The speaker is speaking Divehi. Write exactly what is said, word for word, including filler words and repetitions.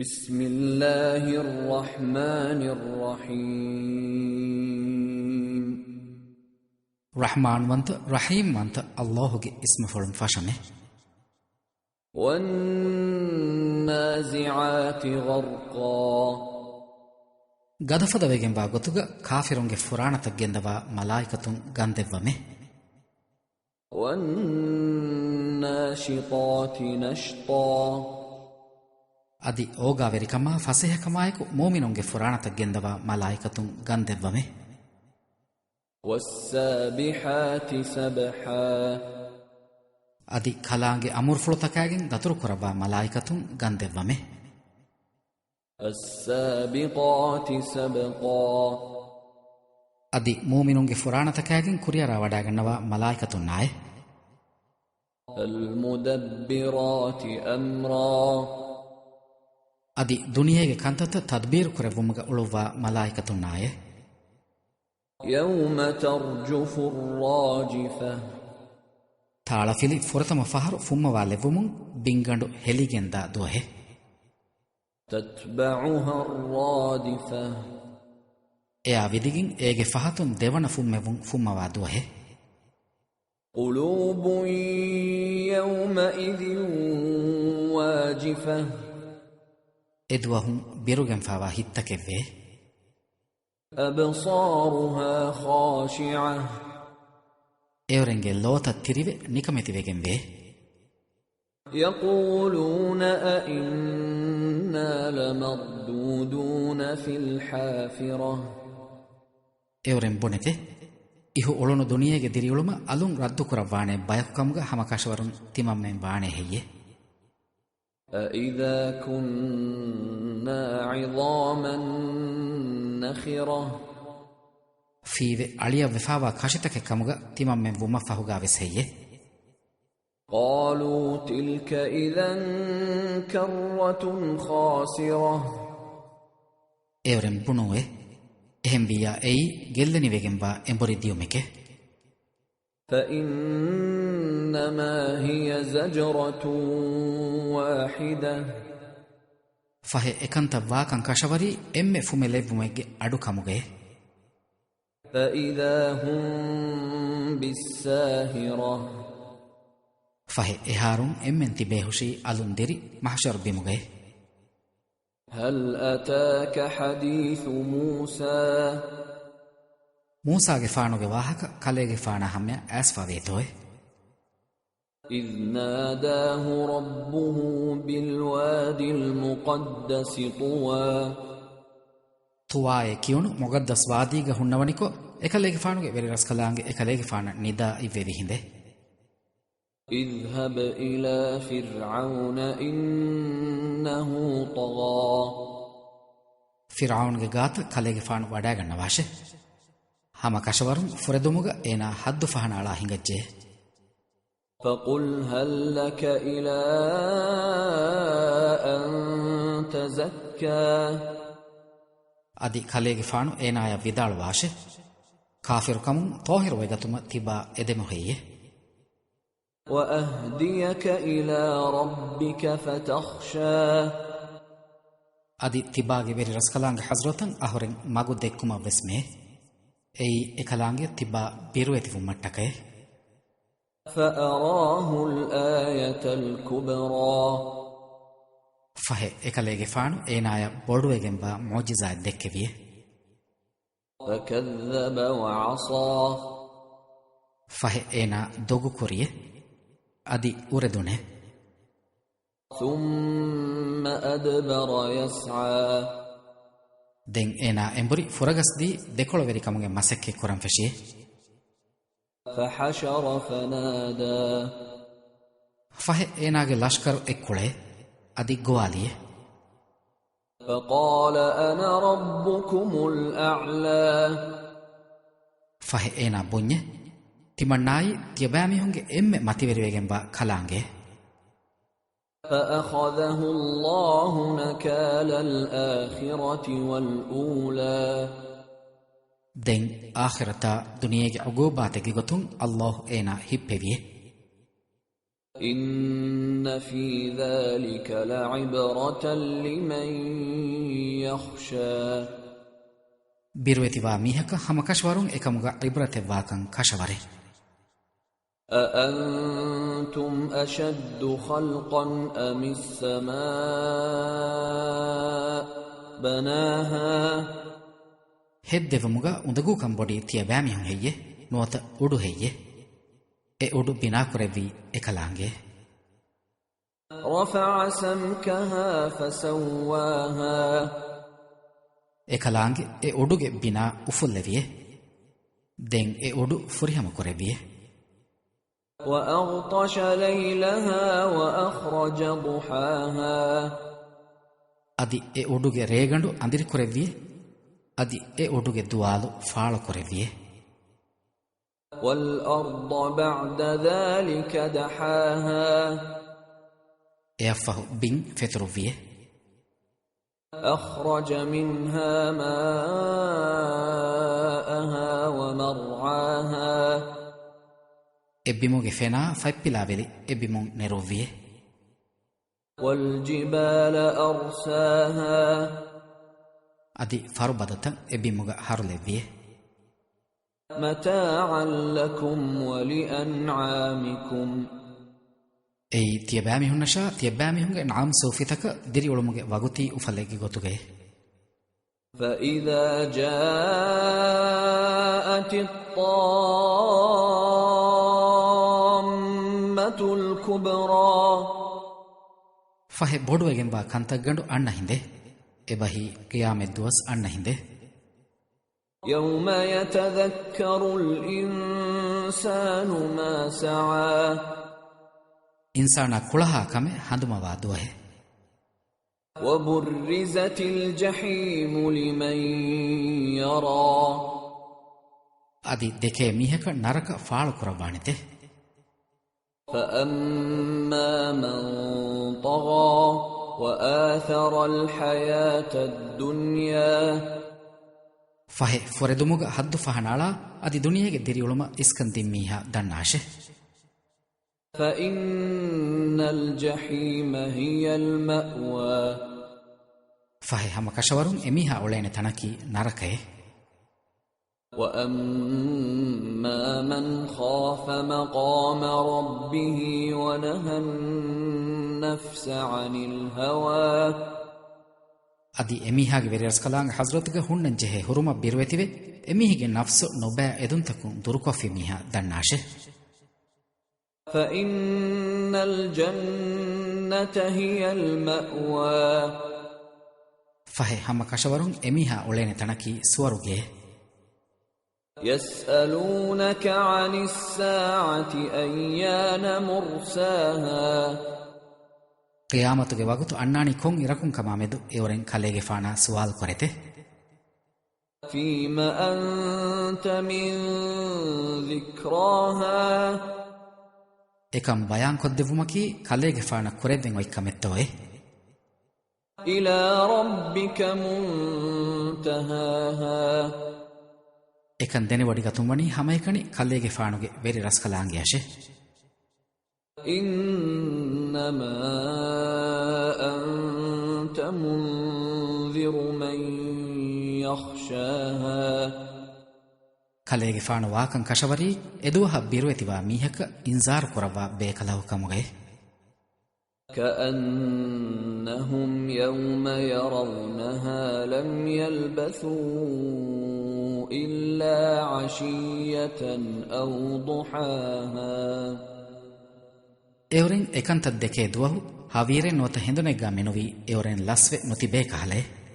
بسم الله الرحمن الرحيم. ރަޙްމާންވަންތަ، ރަޙީމްވަންތަ ﷲގެ އިސްމުފުޅުން ފަށަމެ. والنازعات غرقا. ގަދަފަދަވެގެންވާ ގޮތުގަ ކާފިރުންގެ ފުރާނަތައް ގެންދަވާ މަލާއިކަތުން ގަންދެއްވަމެ. والناشطات نشطا. އަދި އޯގާވެރިކަމާ ފަސޭހަކަމާއެކު މުއުމިނުންގެ ފުރާނަތައް ގެންދަވާ މަލާއިކަތުން ގަންދެއްވަމެ. والسابحات سبحا. އަދި ކަލާނގެ އަމުރުފުޅުތަކާގެން ދަތުރުކުރައްވާ މަލާއިކަތުން ގަންދެއްވަމެ. فالسابقات سبقا. އަދި މުއުމިނުންގެ ފުރާނަތަކާގެން ކުރިއަރާވަޑައިގަންނަވާ މަލާއިކަތުންނާއި. فالمدبرات أمرا. އަދި ދުނިޔޭގެ ކަންތައްތައް ތަދްބީރު ކުރެއްވުމުގަ އުޅުއްވާ މަލާއިކަތުންނާއި. يوم ترجف الراجفة. ތާޅަފިލި ފުރަތަމަ ފަހަރު ފުއްމަވާލެއްވުމުން ބިންގަނޑު ހެލިގެންދާ ދުވަހެއް. تتبعها الرادفة. އެއާ ވިދިގެން އޭގެ ފަހަތުން ދެވަނަ ފުއްމެވުން ފުއްމަވާ ދުވަހެއް. قلوب يومئذ واجفة. އެދުވަހުން ބިރުގެންފާވާ ހިތްތަކެއްވޭ. أبصارها خاشعة. އެއުރެންގެ ލޯތައް ތިރިވެ ނިކަމެތިވެގެންވޭ. يقولون أئنا لمردودون في الحافرة. އެއުރެން ބުނެތެ، އިހު އުޅުނު ދުނިޔޭގެ ދިރިއުޅުމަށް އަލުން ރައްދުކުރައްވާނޭ ބަޔަކު ކަމުގަ ހަމަކަށަވަރުން ތިމަންމެން ވާނޭ ހެއްޔެ؟ أإذا كنا عظاما نخرة. ފީވެ އަޅިއަށްވެފާވާ ކަށިތަކެއް ކަމުގަ ތިމަންމެން ވުމަށް ފަހުގާވެސް ހެއްޔެ؟ قالوا تلك إذا كرة خاسرة. އެއުރެން ބުނުވޭ، އެހެންވިއްޔާ އެއީ ގެއްލެނިވެގެންވާ އެނބުރި ދިޔުމެކޭ. فإنما هي زجرة واحدة. ފަހެ އެކަންތައް ވާކަން ކަށަވަރީ އެންމެ ފުމެ ލެއްވުމެއްގެ އަޑު ކަމުގައޭ. فإذا هم بالساهرة. ފަހެ އެހާރުން އެންމެން ތިބޭހުށީ އަލުން ދިރި މަޙްޝަރު ބިމުގައި. هل أتاك حديث موسى؟ މޫސާގެފާނުގެ ވާހަކަ ކަލޭގެފާނާ ހަމަޔަށް އައިސްފަވޭތޯއެ؟ إذ ناداه ربه بالواد المقدس طوى. ޠުވާއޭ ކިޔުނު މުޤައްދަސް ވާދީގަ ހުންނަވަނިކޮށް، އެކަލޭގެފާނުގެ ވެރިރަސްކަލާނގެ އެކަލޭގެފާނަށް ނިދާ އިއްވެވި ހިނދެއް. اذهب إلى فرعون إنه طغى. ފިރްޢައުންގެ ގާތަށް ކަލޭގެފާނު ވަޑައިގަންނަވާށެ. ހަމަ ކަށަވަރުން ފުރެދުމުގަ އޭނާ ޙައްދު ފަހަނައަޅާ ހިނގައްޖެ. فقل هل لك إلى أن تزكى؟ އަދި ކަލޭގެފާނު އޭނާޔަށް ވިދާޅުވާށެ، ކާފިރުކަމުން ޠާހިރުވެގަތުމަށް ތިބާ އެދެމު ހެއްޔެ؟ وأهديك إلى ربك فتخشى. އަދި ތިބާގެ ވެރިރަސްކަލާނގެ ޙަޟްރަތަށް އަހުރެން މަގު ދެއްކުމަށްވެސް މޭ. އެއީ އެކަލާނގެ ތިބާ ބިރުވެތިވުމަށްޓަކައި. فأراه الآية الكبرى. ފަހެ އެކަލޭގެފާނު އޭނާޔަށް ބޮޑުވެގެންވާ މުޢުޖިޒާތް ދެއްކެވިއެ. فكذب وعصى. ފަހެ އޭނާ ދޮގުކުރިއެ، އަދި އުރެދުނެ. ثم أدبر يسعى. ދެން އޭނާ އެނބުރި ފުރަގަސްދީ ދެކޮޅުވެރިކަމުގެ މަސައްކަތް ކުރަން ފެށިއެ. فحشر فنادى. ފަހެ އޭނާގެ ލަޝްކަރު އެއްކުޅޭ، އަދި ގޮވާލިއެ. فقال أنا ربكم الأعلى. ފަހެ އޭނާ ބުންޏެ، ތިމަންނާއީ ތިޔަބައިމީހުންގެ އެންމެ މަތިވެރިވެގެންވާ ކަލާނގެ. فأخذه الله نكال الآخرة والأولى. ދެން އާޚިރަތާ ދުނިޔޭގެ ޢުޤޫބާތެއްގެ ގޮތުން ﷲ އޭނާ ހިއްޕެވިއެ. إِنَّ فِي ذَلِكَ لَعِبْرَةً لِمَن يَخْشَىٰ. ބިރުވެތިވާ މީހަކަށް ހަމަކަށަވަރުން އެކަމުގަ ޢިބްރަތެއް ވާކަން ކަށަވަރޭ. أَأَنتُمْ أَشَدُّ خَلْقًا أَمِ السَّمَاءُ بَنَاهَا. ހެއްދެވުމުގަ އުނދަގޫކަން ބޮޑީ ތިޔަބައިމީހުން ހެއްޔެ؟ ނުވަތަ އުޑު ހެއްޔެ؟ އެ އުޑު ބިނާކުރެއްވީ އެކަލާނގެ. رَفَعَ سَمْكَهَا فَسَوَّاهَا. އެކަލާނގެ އެ އުޑުގެ ބިނާ އުފުއްލެވިއޭ. ދެން އެ އުޑު ފުރިހަމަ ކުރެއްވިއޭ. وَأَغْطَشَ لَيْلَهَا وَأَخْرَجَ ضُحَاهَا. އަދި އެ އުޑުގެ ރޭގަނޑު އަނދިރިކުރެއްވިއޭ. އަދި އެ އުޑުގެ ދުވާލު ފާޅުކުރެއްވިއޭ. وَالْأَرْضَ بَعْدَ ذَٰلِكَ دَحَاهَا. އެއަށްފަހު ބިން ފެތުރުއްވިއޭ. أَخْرَجَ مِنْهَا مَاءَهَا وَمَرْعَاهَا. އެ ބިމުގެ ފެނާ ފަތްޕިލާވެލި އެ ބިމުން ނެރުއްވިއޭ. وَالْجِبَالَ أَرْسَاهَا. އަދި ފަރުބަދަތައް އެ ބިމުގަ ހަރުލެއްވިއޭ. مَتَاعًا لَكُمْ وَلِأَنْعَامِكُمْ. އެއީ ތިޔަބައިމީހުންނަށާ ތިޔަބައިމީހުންގެ ނަޢަމް ސޫފިތަކަށް ދިރިއުޅުމުގެ ވަގުތީ އުފަލެއްގެ ގޮތުގައޭ. فَإِذَا جَاءَتِ الطَّامَّةُ الْكُبْرَىٰ. ފަހެ ބޮޑުވެގެންވާ ކަންތައްގަނޑު އަންނަ ހިނދެއް. އެބަހީ ޤިޔާމަތްދުވަސް އަންނަ ހިނދެއް. يَوْمَ يَتَذَكَّرُ الْإِنسَانُ مَا سَعَىٰ. އިންސާނާ ކުޅަހާ ކަމެއް ހަނދުމަވާ ދުވަހެއް. وَبُرِّزَتِ الْجَحِيمُ لِمَن يَرَىٰ. އަދި ދެކޭ މީހަކަށް ނަރަކަ ފާޅުކުރައްވާނެތެ. فَأَمَّا مَن طَغَىٰ وَآثَرَ الْحَيَاةَ الدُّنْيَا. ފަހެ ފުރެދުމުގަ ހައްދު ފަހަނައަޅާ، އަދި ދުނިޔޭގެ ދިރިއުޅުމަށް އިސްކަން ދިން މީހާ ދަންނާށެ. فَإِنَّ الْجَحِيمَ هِيَ الْمَأْوَىٰ. ފަހެ ހަމަކަށަވަރުން އެމީހާ އުޅޭނެ ތަނަކީ ނަރަކައެއް. وَأَمَّا مَنْ خَافَ مَقَامَ رَبِّهِ وَنَهَى النَّفْسَ عَنِ الْهَوَىٰ. އަދި އެމީހާގެ ވެރިރަސްކަލާނގެ ޙަޟްރަތުގަ ހުންނަން ޖެހޭ ހުރުމަށް ބިރުވެތިވެ، އެމީހެއްގެ ނަފްސު ނުބައި އެދުންތަކުން ދުރުކޮށްފި މީހާ ދަންނާށެ. فَإِنَّ الْجَنَّةَ هِيَ الْمَأْوَىٰ. ފަހެ ހަމަކަށަވަރުން އެމީހާ އުޅޭނެ ތަނަކީ ސުވަރުގެއެއް. يَسْأَلُونَكَ عَنِ السَّاعَةِ أَيَّانَ مُرْسَاهَا. ޤިޔާމަތުގެ ވަގުތު އަންނާނީ ކޮން އިރަކުން ކަމާ މެދު އެއުރެން ކަލޭގެފާނާ ސުވާލު ކުރެތެ. فِيمَ أَنتَ مِن ذِكْرَاهَا. އެކަން ބަޔާންކޮށްދެއްވުމަކީ ކަލޭގެފާނަށް ކުރެވެން އޮތް ކަމެއްތޯއޭ؟ إِلَىٰ رَبِّكَ مُنتَهَاهَا. އެކަން ދެނެވޮޑިގަތުން ވަނީ ހަމައެކަނި ކަލޭގެފާނުގެ ވެރި ރަސްކަލާނގެއަށެ. إِنَّمَا أَنتَ مُنذِرُ مَن يَخْشَاهَا. ކަލޭގެފާނު ވާކަން ކަށަވަރީ އެދުވަހަށް ބިރުވެތިވާ މީހަކަށް އިންޒާރު ކުރައްވާ ބޭކަލަކު ކަމުގައި. كَأَنَّهُمْ يَوْمَ يَرَوْنَهَا لَمْ يَلْبَثُوا إِلَّا عَشِيَّةً أَوْ ضُحَاهَا. އެއުރެން އެކަންތައް ދެކޭ ދުވަހު ހަވީރެއް ނުވަތަ ހެނދުނެއްގާ މެނުވީ އެއުރެން ލަސްވެ ނުތިބޭ ކަހަލައެއް.